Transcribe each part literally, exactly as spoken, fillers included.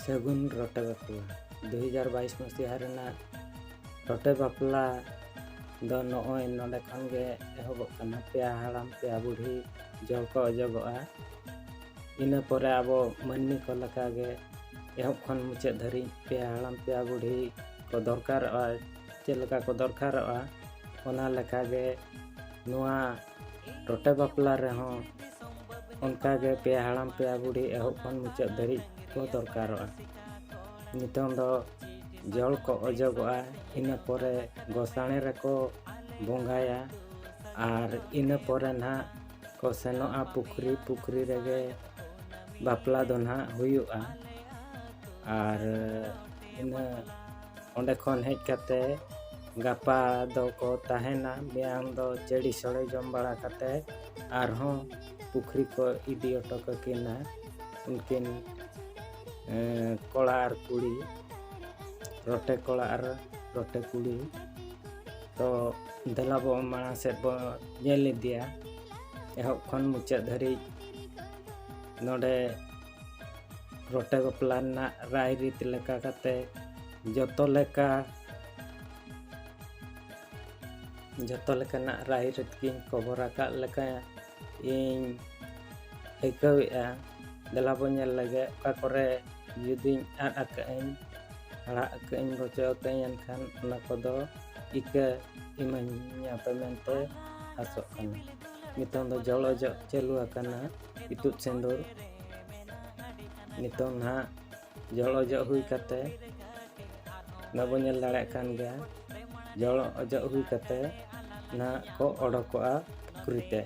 ᱥᱟᱹᱜᱩᱱ ᱨᱚᱴᱮ ᱵᱟᱯᱞᱟ᱾ ᱫᱩ ᱦᱟᱡᱟᱨ ᱵᱟᱭᱤᱥ ᱢᱟᱹᱥᱤᱦᱟ ᱨᱮᱱᱟᱜ ᱨᱚᱴᱮ ᱵᱟᱯᱞᱟ ᱫᱚ ᱱᱚᱜᱼᱚᱭ ᱱᱚᱰᱮ ᱠᱷᱚᱱ ᱜᱮ ᱮᱦᱚᱵᱚᱜ ᱠᱟᱱᱟ᱾ ᱯᱮᱭᱟ ᱦᱟᱲᱟᱢ ᱯᱮᱭᱟ ᱵᱩᱰᱷᱤ ᱡᱚᱞ ᱠᱚ ᱚᱡᱚᱜᱚᱜᱼᱟ᱾ ᱤᱱᱟᱹ ᱯᱚᱨᱮ ᱟᱵᱚ ᱢᱟᱹᱱᱢᱤ ᱠᱚ ᱞᱮᱠᱟᱜᱮ ᱮᱦᱚᱵ ᱠᱷᱚᱱ ᱢᱩᱪᱟᱹᱫ ᱫᱷᱟᱹᱨᱤᱡ ᱯᱮᱭᱟ ᱦᱟᱲᱟᱢ ᱯᱮᱭᱟ ᱵᱩᱰᱷᱤ ᱠᱚ ᱫᱚᱨᱠᱟᱨᱚᱜᱼᱟ᱾ ᱪᱮᱫ ᱞᱮᱠᱟ ᱠᱚ ᱫᱚᱨᱠᱟᱨᱚᱜᱼᱟ, ᱚᱱᱟ ᱞᱮᱠᱟᱜᱮ ᱱᱚᱣᱟ ᱨᱚᱴᱮ ᱵᱟᱯᱞᱟ ᱨᱮᱦᱚᱸ ᱚᱱᱠᱟᱜᱮ ᱯᱮᱭᱟ ᱦᱟᱲᱟᱢ ᱯᱮᱭᱟ ᱵᱩᱰᱷᱤ ᱮᱦᱚᱵ ᱠᱷᱚᱱ ᱢᱩᱪᱟᱹᱫ ᱫᱷᱟᱹᱨᱤᱡ ᱠᱚ ᱫᱚᱨᱠᱟᱨᱚᱜᱼᱟ᱾ ᱱᱤᱛᱚᱝ ᱫᱚ ᱡᱚᱞ ᱠᱚ ᱚᱡᱚᱜᱚᱜᱼᱟ, ᱤᱱᱟᱹ ᱯᱚᱨᱮ ᱜᱚᱥᱟᱬᱮ ᱨᱮᱠᱚ ᱵᱚᱸᱜᱟᱭᱟ, ᱟᱨ ᱤᱱᱟᱹ ᱯᱚᱨᱮ ᱱᱟᱦᱟᱜ ᱠᱚ ᱥᱮᱱᱚᱜᱼᱟ ᱯᱩᱠᱷᱨᱤ, ᱯᱩᱠᱷᱨᱤ ᱨᱮᱜᱮ ᱵᱟᱯᱞᱟ ᱫᱚ ᱱᱟᱦᱟᱜ ᱦᱩᱭᱩᱜᱼᱟ᱾ ᱟᱨ ᱤᱱᱟᱹ ᱚᱸᱰᱮ ᱠᱷᱚᱱ ᱦᱮᱡ ᱠᱟᱛᱮ ᱜᱟᱯᱟ ᱫᱚᱠᱚ ᱛᱟᱦᱮᱱᱟ, ᱢᱮᱭᱟᱝ ᱫᱚ ᱪᱟᱹᱲᱤ ᱥᱚᱲᱮ ᱡᱚᱢ ᱵᱟᱲᱟ ᱠᱟᱛᱮ ᱟᱨᱦᱚᱸ ᱯᱩᱠᱷᱨᱤ ᱠᱚ ᱤᱫᱤ ᱦᱚᱴᱚ ᱠᱟᱹᱠᱤᱱᱟ᱾ ᱩᱱᱠᱤᱱ ᱮᱸ, ᱠᱚᱲᱟ ᱟᱨ ᱠᱩᱲᱤ, ᱨᱚᱴᱮ ᱠᱚᱲᱟ ᱟᱨ ᱨᱚᱴᱮ ᱠᱩᱲᱤ᱾ ᱛᱚ ᱫᱮᱞᱟ ᱵᱚ ᱢᱟᱲᱟᱝ ᱥᱮᱫ ᱵᱚ ᱧᱮᱞ ᱤᱫᱤᱭᱟ, ᱮᱦᱚᱵ ᱠᱷᱚᱱ ᱢᱩᱪᱟᱹᱫ ᱫᱷᱟᱹᱨᱤᱡ᱾ ᱱᱚᱰᱮ ᱨᱚᱴᱮ ᱵᱟᱯᱞᱟ ᱨᱮᱱᱟᱜ ᱨᱟᱭᱨᱤᱛ ᱞᱮᱠᱟ ᱠᱟᱛᱮ ᱡᱚᱛᱚ ᱞᱮᱠᱟ ᱡᱚᱛᱚ ᱞᱮᱠᱟᱱᱟᱜ ᱨᱟᱭᱨᱤᱛ ᱜᱤᱧ ᱠᱚᱵᱷᱚᱨ ᱟᱠᱟᱫ ᱞᱮᱠᱟ ᱤᱧ ᱟᱹᱭᱠᱟᱹᱣᱮᱫᱼᱟ᱾ ᱫᱮᱞᱟ ᱵᱚ ᱧᱮᱞ ᱞᱮᱜᱮ, ᱚᱠᱟ ᱠᱚᱨᱮ ᱡᱩᱫᱤᱧ ᱟᱫ ᱟᱠᱟᱫ ᱟᱹᱧ, ᱦᱟᱲᱟᱜ ᱟᱠᱟᱫ ᱟᱹᱧ, ᱵᱚᱪᱚ ᱟᱠᱟᱫ ᱟᱹᱧ, ᱮᱱᱠᱷᱟᱱ ᱚᱱᱟ ᱠᱚᱫᱚ ᱤᱠᱟᱹ ᱤᱢᱟᱹᱧ ᱟᱯᱮ ᱢᱮᱱᱛᱮ ᱟᱥᱚᱜ ᱠᱟᱱᱟ᱾ ᱱᱤᱛᱚᱝ ᱫᱚ ᱡᱚᱞ ᱚᱡᱚᱜ ᱪᱟᱹᱞᱩ ᱟᱠᱟᱱᱟ, ᱤᱛᱩᱫ ᱥᱤᱸᱫᱩᱨ᱾ ᱱᱤᱛᱚᱝ ᱱᱟᱦᱟᱜ ᱡᱚᱞ ᱚᱡᱚᱜ ᱦᱩᱭ ᱠᱟᱛᱮ ᱱᱚᱜᱼᱚᱭ ᱵᱚᱱ ᱧᱮᱞ ᱫᱟᱲᱮᱭᱟᱜ ᱠᱟᱱ ᱜᱮᱭᱟ, ᱡᱚᱞ ᱚᱡᱚᱜ ᱦᱩᱭ ᱠᱟᱛᱮ ᱱᱟᱦᱟᱜ ᱠᱚ ᱚᱰᱚᱠᱚᱜᱼᱟ ᱯᱩᱠᱷᱨᱤ ᱛᱮ᱾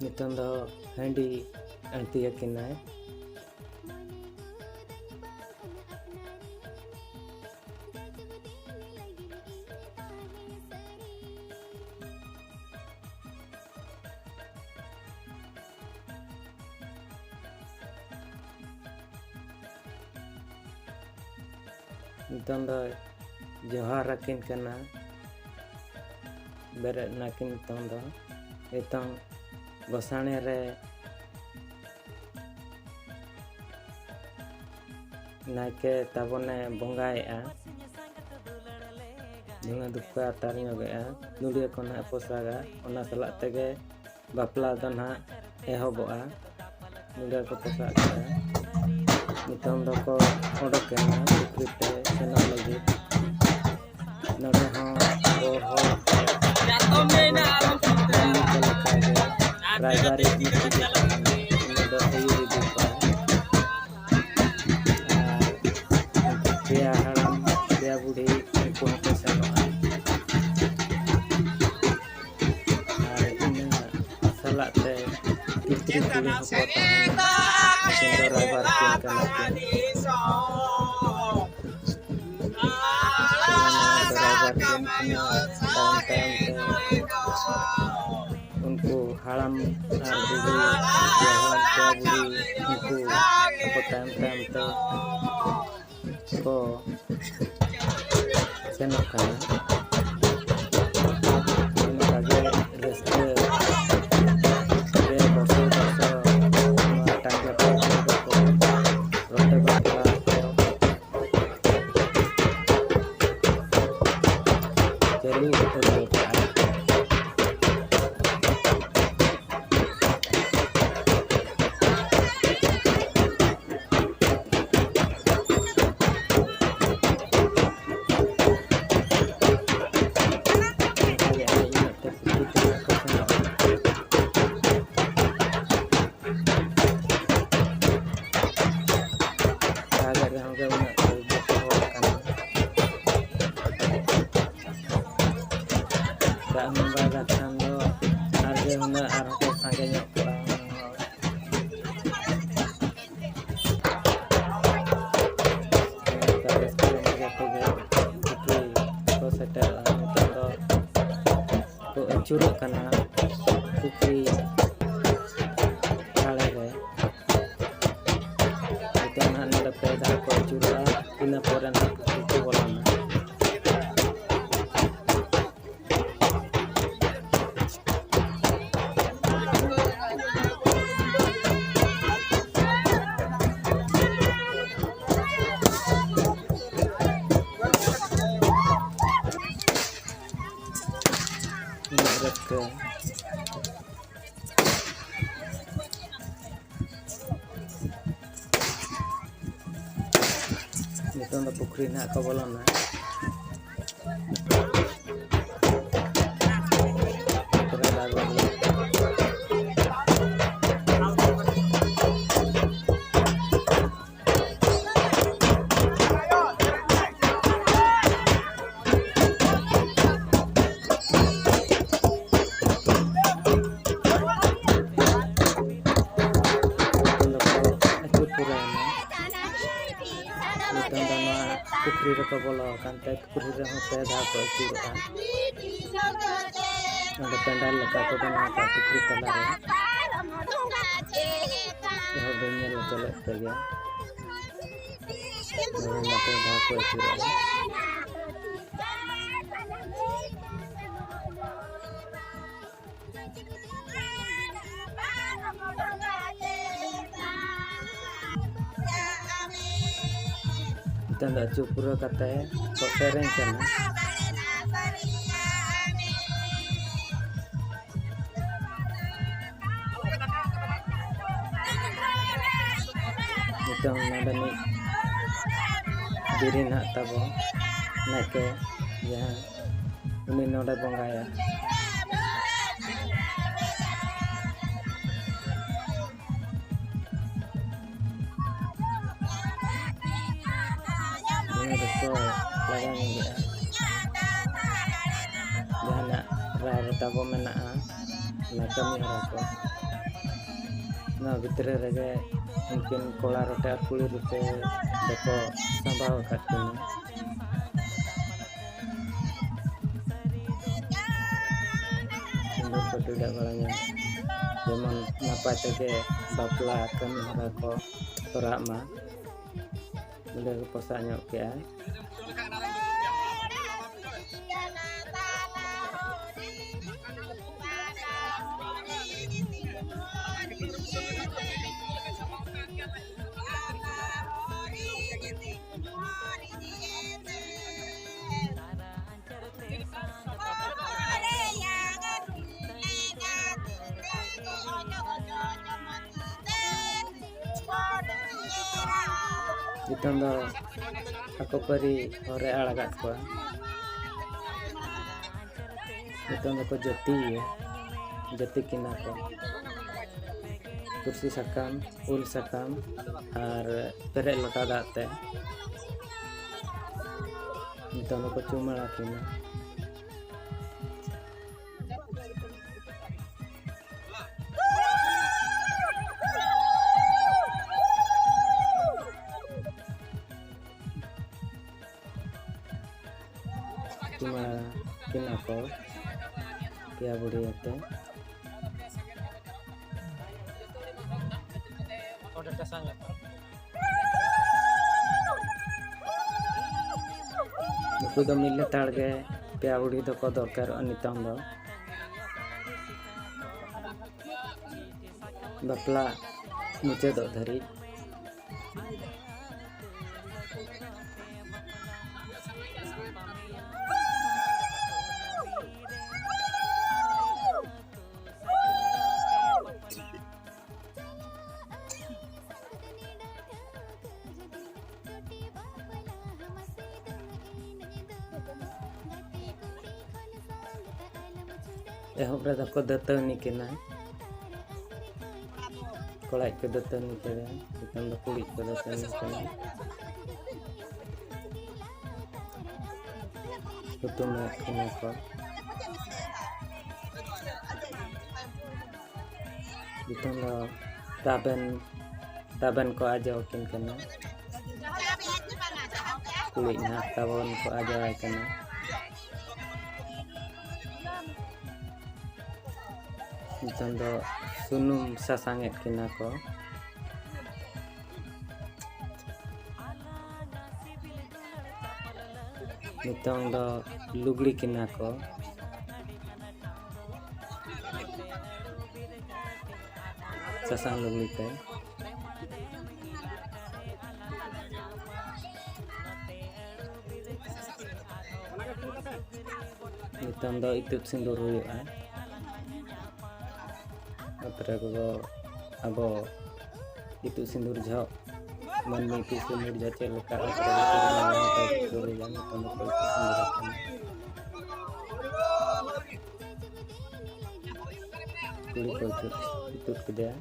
ᱱᱤᱛᱚᱝ ᱫᱚ ᱦᱟᱺᱰᱤ ᱟᱬᱛᱤᱭᱟᱠᱤᱱᱟᱭ᱾ ᱱᱤᱛᱚᱝ ᱫᱚ ᱡᱚᱦᱟᱨ ᱟᱹᱠᱤᱱ ᱠᱟᱱᱟ᱾ ᱵᱮᱨᱮᱫ ᱱᱟᱹᱠᱤᱱ ᱱᱤᱛᱚᱝ ᱫᱚ᱾ ᱱᱤᱛᱚᱝ ᱜᱚᱥᱟᱬᱮ ᱨᱮ ᱱᱟᱭᱠᱮ ᱛᱟᱵᱚᱱᱮ ᱵᱚᱸᱜᱟᱭᱮᱜᱼᱟ᱾ ᱫᱷᱩᱬᱟᱹ ᱫᱷᱩᱯ ᱠᱚ ᱟᱛᱟᱨ ᱧᱚᱜᱮᱜᱼᱟ᱾ ᱫᱩᱸᱰᱤᱭᱟᱹ ᱠᱚ ᱱᱟᱦᱟᱜ ᱯᱚᱥᱟᱜᱟ᱾ ᱚᱱᱟ ᱥᱟᱞᱟᱜ ᱛᱮᱜᱮ ᱵᱟᱯᱞᱟ ᱫᱚ ᱱᱟᱦᱟᱜ ᱮᱦᱚᱵᱚᱜᱼᱟ᱾ ᱫᱩᱸᱰᱤᱭᱟᱹ ᱠᱚ ᱯᱚᱥᱟᱜ ᱠᱮᱜᱼᱟ᱾ ᱱᱤᱛᱚᱝ ᱫᱚᱠᱚ ᱚᱰᱚᱠᱮᱱᱟ ᱯᱩᱠᱷᱨᱤ ᱛᱮ ᱥᱮᱱᱚᱜ ᱞᱟᱹᱜᱤᱫ᱾ ᱱᱚᱰᱮ ᱦᱚᱸ ᱟᱵᱚ ᱦᱚᱲ ᱠᱚ ᱞᱮᱠᱟᱜᱮ ᱨᱟᱭᱵᱟᱨᱤᱡ ᱢᱤᱥᱛᱨᱤ ᱠᱟᱱᱟ᱾ ᱩᱱᱤ ᱫᱚ ᱟᱹᱭᱩᱨ ᱤᱫᱤ ᱠᱚᱣᱟᱭ᱾ ᱟᱨ ᱯᱮᱭᱟ ᱦᱟᱲᱟᱢ, ᱯᱮᱭᱟ ᱵᱩᱰᱷᱤ, ᱩᱱᱠᱩ ᱦᱚᱸᱠᱚ ᱥᱮᱱᱚᱜᱼᱟ᱾ ᱟᱨ ᱤᱱᱟᱹ ᱥᱟᱞᱟᱜ ᱛᱮ ᱛᱤᱛᱨᱤ ᱠᱩᱲᱤ ᱦᱚᱸᱠᱚ ᱛᱟᱦᱮᱱᱟ᱾ ᱩᱱᱠᱤᱱ ᱫᱚ ᱨᱟᱭᱵᱟᱨ ᱠᱤᱱ ᱠᱟᱱᱟ ᱠᱤᱱ᱾ ᱚᱱᱟ ᱨᱟᱭᱵᱟᱨ ᱠᱤᱱ ᱤᱱᱟᱹ ᱛᱟᱭᱚᱢ ᱛᱟᱭᱚᱢ ᱛᱮ ᱩᱱᱠᱩ ᱦᱟᱲᱟᱢ ᱟᱨ ᱵᱩᱰᱷᱤ, ᱦᱟᱲᱟᱢ ᱠᱚ ᱵᱩᱰᱷᱤ, ᱩᱱᱠᱩ ᱟᱠᱚ ᱛᱟᱭᱚᱢ ᱛᱟᱭᱚᱢ ᱛᱮ ᱠᱚ ᱥᱮᱱᱚᱜ ᱠᱟᱱᱟ᱾ ᱚᱱᱠᱟᱜᱮ ᱨᱟᱹᱥᱠᱟᱹ ᱜᱮ ᱵᱚᱥᱚ ᱵᱚᱥᱚ ᱱᱚᱣᱟ ᱴᱟᱸᱜᱟ ᱯᱟᱨᱠᱚᱢ ᱨᱮᱠᱚ ᱨᱚᱴᱮ ᱵᱟᱯᱞᱟ ᱠᱚ ᱪᱟᱹᱞᱩ ᱩᱛᱟᱹᱨ ᱠᱟᱜᱼᱟ᱾ ᱚᱱᱠᱟᱜᱮ ᱟᱞᱮ ᱤᱱᱟᱹᱜ ᱛᱮ ᱯᱩᱠᱷᱨᱤ ᱛᱮ ᱱᱟᱦᱟᱜ ᱠᱚ ᱥᱮᱱᱚᱜᱼᱟ᱾ ᱫᱟᱜᱮᱫ ᱨᱮᱦᱚᱸ ᱜᱮ ᱩᱱᱟᱹᱜ ᱵᱟᱠᱚ ᱦᱚᱲ ᱠᱟᱱᱟ᱾ ᱫᱟᱜ ᱦᱚᱸ ᱵᱟᱭ ᱫᱟᱜ ᱠᱷᱟᱱ ᱫᱚ ᱟᱨᱜᱮ ᱦᱩᱱᱟᱹᱝ ᱟᱨᱦᱚᱸ ᱠᱚ ᱥᱟᱸᱜᱮ ᱧᱚᱜ ᱠᱚᱜᱼᱟ ᱦᱩᱱᱟᱹᱝ ᱦᱚᱲ᱾ ᱚᱱᱠᱟ ᱨᱟᱹᱥᱠᱟᱹ ᱨᱚᱢᱚᱡᱽ ᱟᱛᱮ ᱜᱮ ᱯᱩᱠᱷᱨᱤ ᱠᱚ ᱥᱮᱴᱮᱨᱚᱜᱼᱟ᱾ ᱱᱤᱛᱚᱜ ᱫᱚ ᱠᱚ ᱟᱹᱪᱩᱨᱚᱜ ᱠᱟᱱᱟ ᱯᱩᱠᱷᱨᱤ ᱟᱲᱮ ᱨᱮ᱾ ᱱᱤᱛᱚᱜ ᱱᱟᱦᱟᱜ ᱱᱚᱰᱮ ᱯᱮ ᱫᱷᱟᱣ ᱠᱚ ᱟᱹᱪᱩᱨᱚᱜᱼᱟ, ᱤᱱᱟᱹ ᱯᱚᱨᱮ ᱱᱟᱦᱟᱜ ᱯᱩᱠᱷᱨᱤ ᱠᱚ ᱯᱩᱠᱷᱨᱤ ᱱᱟᱦᱟᱜ ᱠᱚ ᱵᱚᱞᱚᱱᱟ᱾ ᱛᱚᱵᱮ ᱫᱟᱜᱚᱜ ᱜᱮᱭᱟ᱾ ᱱᱤᱛᱚᱝ ᱫᱚᱠᱚ ᱟᱹᱪᱩᱨ ᱯᱩᱨᱟᱹᱣᱮᱱᱟ᱾ ᱱᱤᱛᱚᱝ ᱫᱚ ᱱᱚᱣᱟ ᱯᱩᱠᱷᱨᱤ ᱨᱮᱠᱚ ᱵᱚᱞᱚ ᱟᱠᱟᱱ ᱛᱮ ᱯᱩᱠᱷᱨᱤ ᱨᱮᱦᱚᱸ ᱯᱮ ᱫᱷᱟᱣ ᱠᱚ ᱟᱹᱪᱩᱨᱚᱜᱼᱟ᱾ ᱱᱚᱰᱮ ᱯᱮᱱᱰᱟᱞ ᱞᱮᱠᱟ ᱠᱚ ᱵᱮᱱᱟᱣ ᱟᱠᱟᱫ ᱯᱩᱠᱷᱨᱤ ᱛᱟᱞᱟᱨᱮ᱾ ᱮᱦᱚᱵ ᱫᱚᱧ ᱧᱮᱞ ᱦᱚᱪᱚ ᱞᱮᱫ ᱯᱮᱜᱮ᱾ ᱱᱚᱰᱮ ᱯᱮ ᱫᱷᱟᱣ ᱠᱚ ᱟᱹᱪᱩᱨᱚᱜᱼᱟ᱾ ᱱᱤᱛᱚᱝ ᱫᱚ ᱟᱹᱪᱩᱨ ᱯᱩᱨᱟᱹᱣ ᱠᱟᱛᱮ ᱠᱚ ᱥᱮᱨᱮᱧ ᱠᱟᱱᱟ᱾ ᱱᱤᱛᱚᱝ ᱱᱚᱰᱮᱱᱤᱡ ᱫᱤᱨᱤ ᱱᱟᱦᱟᱜ ᱛᱟᱵᱚ ᱱᱟᱭᱠᱮ, ᱡᱟᱦᱟᱸ ᱩᱱᱤ ᱱᱚᱰᱮ ᱵᱚᱸᱜᱟᱭᱟ᱾ ᱫᱚᱢᱮ ᱨᱟᱹᱥᱠᱟᱹ ᱞᱟᱜᱟᱣ ᱧᱚᱜᱚᱜᱼᱟ᱾ ᱡᱟᱦᱟᱱᱟᱜ ᱨᱟᱭ ᱨᱮ ᱛᱟᱵᱚ ᱢᱮᱱᱟᱜᱼᱟ, ᱚᱱᱟ ᱠᱟᱹᱢᱤ ᱦᱚᱨᱟ ᱠᱚ᱾ ᱱᱚᱣᱟ ᱵᱷᱤᱛᱨᱤ ᱨᱮᱜᱮ ᱩᱱᱠᱤᱱ ᱠᱚᱲᱟ ᱨᱚᱴᱮ ᱟᱨ ᱠᱩᱲᱤ ᱨᱚᱴᱮ ᱫᱚᱠᱚ ᱥᱟᱸᱵᱟᱣ ᱟᱠᱟᱫ ᱠᱤᱱᱟ᱾ ᱥᱤᱸᱫᱩᱨ ᱠᱚ ᱴᱤᱰᱟᱹᱜ ᱵᱟᱲᱟ ᱧᱚᱜ, ᱡᱮᱢᱚᱱ ᱱᱟᱯᱟᱭ ᱛᱮᱜᱮ ᱵᱟᱯᱞᱟ ᱠᱟᱹᱢᱤ ᱦᱚᱨᱟ ᱠᱚ ᱛᱚᱨᱟᱜ ᱢᱟ᱾ ᱚᱸᱰᱮ ᱠᱚ ᱯᱚᱥᱟᱜ ᱧᱚᱜ ᱠᱮᱜᱼᱟ᱾ ᱱᱤᱛᱚᱝ ᱫᱚ ᱟᱠᱚ ᱯᱟᱹᱨᱤ ᱦᱚᱨᱮ ᱟᱲᱟᱜᱟᱫ ᱠᱚᱣᱟ᱾ ᱱᱤᱛᱚᱝ ᱫᱚᱠᱚ ᱡᱟᱹᱛᱤᱭᱮ ᱡᱟᱹᱛᱤ ᱠᱤᱱᱟ ᱠᱚ᱾ ᱠᱩᱨᱥᱤ ᱥᱟᱠᱟᱢ, ᱩᱞ ᱥᱟᱠᱟᱢ ᱟᱨ ᱯᱮᱨᱮᱡ ᱞᱚᱴᱟ ᱫᱟᱜ ᱛᱮ ᱱᱤᱛᱚᱝ ᱫᱚᱠᱚ ᱪᱩᱢᱟᱹᱲᱟ ᱠᱤᱱᱟ᱾ ᱪᱩᱢᱟᱹᱲᱟ ᱠᱤᱱᱟ ᱠᱚ ᱯᱮᱭᱟ ᱵᱩᱲᱦᱤ ᱟᱛᱮ᱾ ᱱᱩᱠᱩ ᱫᱚ ᱢᱤᱫ ᱞᱮᱛᱟᱲ ᱜᱮ ᱯᱮᱭᱟ ᱵᱩᱲᱦᱤ ᱫᱚᱠᱚ ᱫᱚᱨᱠᱟᱨᱚᱜᱼᱟ ᱱᱤᱛᱚᱝ ᱫᱚ, ᱵᱟᱯᱞᱟ ᱢᱩᱪᱟᱹᱫᱚᱜ ᱫᱷᱟᱹᱨᱤᱡ᱾ ᱮᱦᱚᱵ ᱨᱮᱫᱚ ᱠᱚ ᱫᱟᱹᱛᱟᱹᱣᱱᱤ ᱠᱤᱱᱟ᱾ ᱠᱚᱲᱟᱭᱤᱡ ᱠᱚ ᱫᱟᱹᱛᱟᱹᱣᱱᱤ ᱠᱮᱫᱟ, ᱱᱤᱛᱚᱝ ᱫᱚ ᱠᱩᱲᱤᱭᱤᱡ ᱠᱚ ᱫᱟᱹᱛᱟᱹᱣᱱᱤ ᱠᱤᱱᱟ᱾ ᱦᱩᱛᱩᱢᱮᱫ ᱠᱤᱱᱟ ᱠᱚ᱾ ᱱᱤᱛᱚᱝ ᱫᱚ ᱛᱟᱵᱮᱱ, ᱛᱟᱵᱮᱱ ᱠᱚ ᱟᱡᱚ ᱟᱹᱠᱤᱱ ᱠᱟᱱᱟ᱾ ᱠᱩᱲᱤ ᱱᱟᱦᱟᱜ ᱛᱟᱵᱚᱱ ᱠᱚ ᱟᱡᱟᱣᱟᱭ ᱠᱟᱱᱟ᱾ ᱱᱤᱛᱚᱝ ᱫᱚ ᱥᱩᱱᱩᱢ ᱥᱟᱥᱟᱝ ᱮᱫ ᱠᱤᱱᱟ ᱠᱚ᱾ ᱱᱤᱛᱚᱝ ᱫᱚ ᱞᱩᱜᱽᱲᱤ ᱠᱤᱱᱟ ᱠᱚ᱾ ᱥᱟᱥᱟᱝ ᱞᱩᱜᱽᱲᱤ ᱛᱮ᱾ ᱱᱤᱛᱚᱝ ᱫᱚ ᱤᱛᱩᱫ ᱥᱤᱸᱫᱩᱨ ᱦᱩᱭᱩᱜᱼᱟ᱾ ᱛᱟᱨᱯᱚᱨᱮ ᱜᱚᱜᱚ ᱟᱵᱚ ᱤᱛᱩᱫ ᱥᱤᱸᱫᱩᱨ ᱡᱚᱦᱚᱜ ᱢᱟᱹᱱᱢᱤ ᱤᱛᱩᱫ ᱥᱤᱸᱫᱩᱨ ᱡᱟᱦᱟᱸ ᱪᱮᱫ ᱞᱮᱠᱟ ᱟᱹᱛᱩ ᱨᱮ ᱠᱚ ᱨᱮᱱᱟᱜ ᱱᱚᱝᱠᱟ ᱜᱮ ᱠᱚ ᱨᱩᱭᱟ, ᱱᱤᱛᱚᱝ ᱫᱚᱠᱚ ᱤᱛᱩᱫ ᱥᱤᱸᱫᱩᱨ ᱟᱠᱟᱱᱟ᱾ ᱠᱩᱲᱤ ᱠᱚ ᱤᱛᱩᱫ, ᱤᱛᱩᱫ ᱠᱮᱫᱮᱭᱟ᱾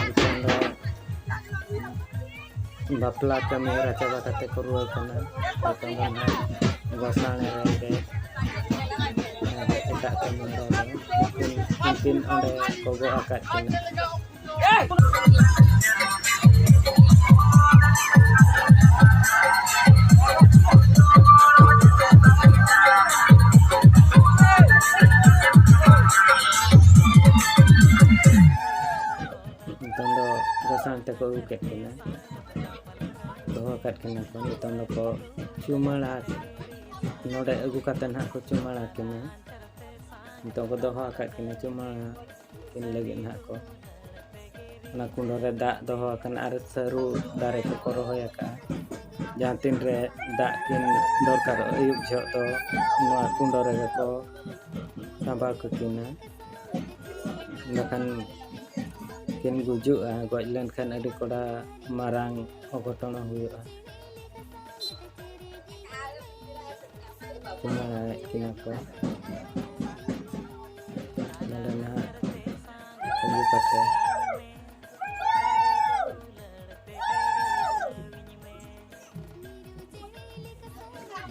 ᱱᱤᱛᱚᱝ ᱫᱚ ᱵᱟᱯᱞᱟ ᱠᱟᱹᱢᱤ ᱦᱚᱨᱟ ᱪᱟᱵᱟ ᱠᱟᱛᱮ ᱠᱚ ᱨᱩᱣᱟᱹᱲ ᱠᱟᱱᱟ᱾ ᱱᱤᱛᱚᱝ ᱫᱚ ᱱᱟᱦᱟᱜ ᱜᱚᱥᱟᱬᱮ ᱨᱮ ᱜᱮ ᱮᱴᱟᱜ ᱠᱟᱹᱢᱤ ᱦᱚᱨᱟ ᱫᱚ ᱩᱱᱠᱤᱱ, ᱩᱱᱠᱤᱱ ᱚᱸᱰᱮ ᱠᱚ ᱜᱚᱜ ᱟᱠᱟᱫ ᱠᱤᱱᱟ᱾ ᱱᱤᱛᱚᱝ ᱫᱚ ᱜᱚᱥᱟᱬ ᱛᱮᱠᱚ ᱟᱹᱜᱩ ᱠᱮᱫ ᱠᱤᱱᱟ, ᱫᱚᱦᱚ ᱟᱠᱟᱫ ᱠᱤᱱᱟ ᱠᱚ᱾ ᱱᱤᱛᱚᱝ ᱫᱚᱠᱚ ᱪᱩᱢᱟᱹᱲᱟ, ᱱᱚᱰᱮ ᱟᱹᱜᱩ ᱠᱟᱛᱮ ᱱᱟᱦᱟᱜ ᱠᱚ ᱪᱩᱢᱟᱹᱲᱟ ᱠᱤᱱᱟ᱾ ᱱᱤᱛᱚᱝ ᱠᱚ ᱫᱚᱦᱚ ᱟᱠᱟᱫ ᱠᱤᱱᱟ ᱪᱩᱢᱟᱹᱲᱟ ᱠᱤᱱ ᱞᱟᱹᱜᱤᱫ ᱱᱟᱦᱟᱜ ᱠᱚ᱾ ᱚᱱᱟ ᱠᱩᱸᱰᱚ ᱨᱮ ᱫᱟᱜ ᱫᱚᱦᱚ ᱟᱠᱟᱱᱟ ᱟᱨ ᱥᱟᱹᱨᱩ ᱫᱟᱨᱮ ᱠᱚᱠᱚ ᱨᱚᱦᱚᱭ ᱟᱠᱟᱫᱼᱟ᱾ ᱡᱟᱦᱟᱸ ᱛᱤᱱ ᱨᱮ ᱫᱟᱜ ᱠᱤᱱ ᱫᱚᱨᱠᱟᱨᱚᱜᱼᱟ ᱟᱹᱭᱩᱵ ᱡᱚᱦᱚᱜ ᱫᱚ ᱱᱚᱣᱟ ᱠᱩᱸᱰᱚ ᱨᱮᱜᱮ ᱠᱚ ᱥᱟᱸᱵᱟᱣ ᱠᱟᱹᱠᱤᱱᱟ᱾ ᱵᱟᱠᱷᱟᱱ ᱠᱤᱱ ᱜᱩᱡᱩᱜᱼᱟ, ᱜᱚᱡ ᱞᱮᱱᱠᱷᱟᱱ ᱟᱹᱰᱤ ᱠᱚᱰᱟ ᱢᱟᱨᱟᱝ ᱚᱜᱷᱚᱴᱚᱱ ᱦᱩᱭᱩᱜᱼᱟ᱾ ᱪᱩᱢᱟᱹᱲᱟᱭᱮᱫ ᱠᱤᱱᱟ ᱠᱚ᱾ ᱱᱚᱰᱮ ᱱᱟᱦᱟᱜ ᱟᱹᱜᱩ ᱠᱟᱛᱮ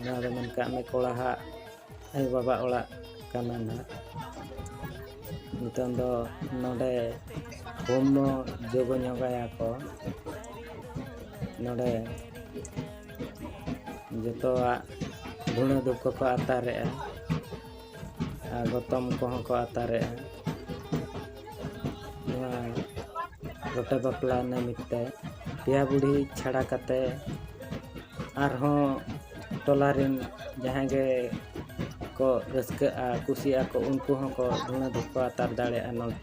ᱱᱚᱣᱟ ᱫᱚ ᱢᱮᱱ ᱠᱟᱜ ᱢᱮ ᱠᱚᱲᱟᱦᱟᱜ ᱟᱭᱳᱼᱵᱟᱵᱟ ᱚᱲᱟᱜ ᱠᱟᱱᱟ ᱱᱟᱦᱟᱜ᱾ ᱱᱤᱛᱚᱝ ᱫᱚ ᱱᱚᱰᱮ ᱦᱳᱢ ᱡᱳᱜᱚ ᱧᱚᱜᱟᱭᱟ ᱠᱚ᱾ ᱱᱚᱰᱮ ᱡᱚᱛᱚᱣᱟᱜ ᱫᱷᱩᱬᱟᱹ ᱫᱷᱩᱯ ᱠᱚᱠᱚ ᱟᱛᱟᱨᱮᱜᱼᱟ ᱟᱨ ᱜᱚᱛᱚᱢ ᱠᱚᱦᱚᱸ ᱠᱚ ᱟᱛᱟᱨᱮᱜᱼᱟ᱾ ᱱᱚᱣᱟ ᱨᱚᱴᱮ ᱵᱟᱯᱞᱟ ᱱᱤᱢᱤᱛ ᱛᱮ ᱯᱮᱭᱟ ᱵᱩᱲᱦᱤ ᱪᱷᱟᱲᱟ ᱠᱟᱛᱮ ᱟᱨᱦᱚᱸ ᱴᱚᱞᱟ ᱨᱮᱱ ᱡᱟᱦᱟᱸᱭ ᱜᱮ ᱠᱚ ᱨᱟᱹᱥᱠᱟᱹᱜᱼᱟ, ᱠᱩᱥᱤᱜ ᱟᱠᱚ, ᱩᱱᱠᱩ ᱦᱚᱸᱠᱚ ᱫᱷᱩᱬᱟᱹ ᱫᱷᱩᱯ ᱠᱚ ᱟᱛᱟᱨ ᱫᱟᱲᱮᱭᱟᱜᱼᱟ ᱱᱚᱰᱮ᱾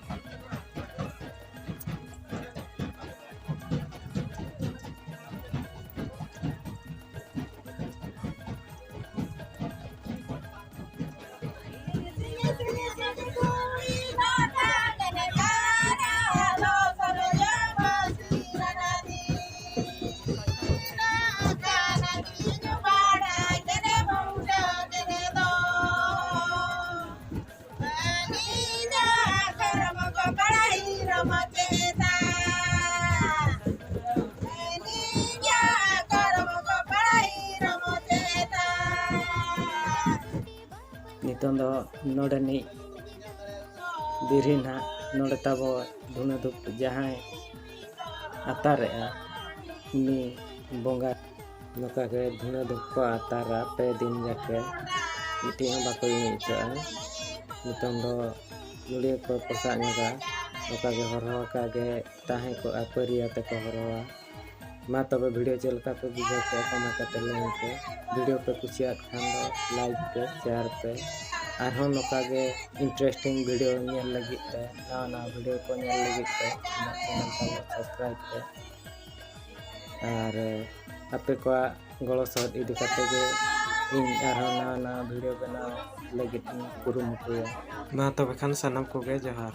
ᱱᱤᱛᱚᱝ ᱫᱚ ᱱᱚᱰᱮᱱᱤᱡ ᱵᱤᱨᱦᱤ ᱱᱟᱦᱟᱜ ᱱᱚᱰᱮ ᱛᱟᱵᱚ ᱫᱷᱩᱱᱟᱹ ᱫᱷᱩᱯ ᱡᱟᱦᱟᱸᱭ ᱟᱛᱟᱨᱮᱜᱼᱟ, ᱩᱱᱤ ᱵᱚᱸᱜᱟ᱾ ᱱᱚᱝᱠᱟ ᱜᱮ ᱫᱷᱩᱱᱟᱹ ᱫᱷᱩᱯ ᱠᱚ ᱟᱛᱟᱨᱟ ᱯᱮ ᱫᱤᱱ ᱡᱟᱠᱮ, ᱢᱤᱫᱴᱤᱡ ᱦᱚᱸ ᱵᱟᱠᱚ ᱤᱬᱤᱡ ᱦᱚᱪᱚᱜᱼᱟ᱾ ᱱᱤᱛᱚᱝ ᱫᱚ ᱱᱚᱰᱮ ᱠᱚ ᱯᱚᱥᱟᱜ ᱧᱚᱜᱟ, ᱱᱚᱝᱠᱟ ᱜᱮ ᱦᱚᱨᱦᱚ ᱟᱠᱟ ᱜᱮ ᱛᱟᱦᱮᱸ ᱠᱚᱜᱼᱟ, ᱯᱟᱹᱨᱤᱭᱟᱹ ᱛᱮᱠᱚ ᱦᱚᱨᱦᱚᱣᱟ᱾ ᱢᱟ ᱛᱚᱵᱮ video ᱪᱮᱫ ᱞᱮᱠᱟ ᱯᱮ ᱵᱩᱡᱷᱟᱹᱣ ᱠᱮᱫᱼᱟ, comment ᱠᱟᱛᱮ ᱞᱟᱹᱭ ᱯᱮ᱾ Video ᱯᱮ ᱠᱩᱥᱤᱭᱟᱜ ᱠᱷᱟᱱ ᱫᱚ like ᱯᱮ, share ᱯᱮ᱾ ᱟᱨᱦᱚᱸ ᱱᱚᱝᱠᱟ ᱜᱮ interesting video ᱧᱮᱞ ᱞᱟᱹᱜᱤᱫ ᱛᱮ, ᱱᱟᱣᱟ ᱱᱟᱣᱟ video ᱠᱚ ᱧᱮᱞ ᱞᱟᱹᱜᱤᱫ ᱛᱮ ᱤᱧᱟᱹᱜ channel ᱛᱟᱵᱚ subscribe ᱯᱮ᱾ ᱟᱨ ᱟᱯᱮ ᱠᱚᱣᱟᱜ ᱜᱚᱲᱚ ᱥᱚᱦᱚᱫ ᱤᱫᱤ ᱠᱟᱛᱮ ᱜᱮ ᱤᱧ ᱟᱨᱦᱚᱸ ᱱᱟᱣᱟ ᱱᱟᱣᱟ video ᱵᱮᱱᱟᱣ ᱞᱟᱹᱜᱤᱫ ᱤᱧ ᱠᱩᱨᱩᱢᱩᱴᱩᱭᱟ᱾ ᱢᱟ ᱛᱚᱵᱮ ᱠᱷᱟᱱ ᱥᱟᱱᱟᱢ ᱠᱚᱜᱮ ᱡᱚᱦᱟᱨ᱾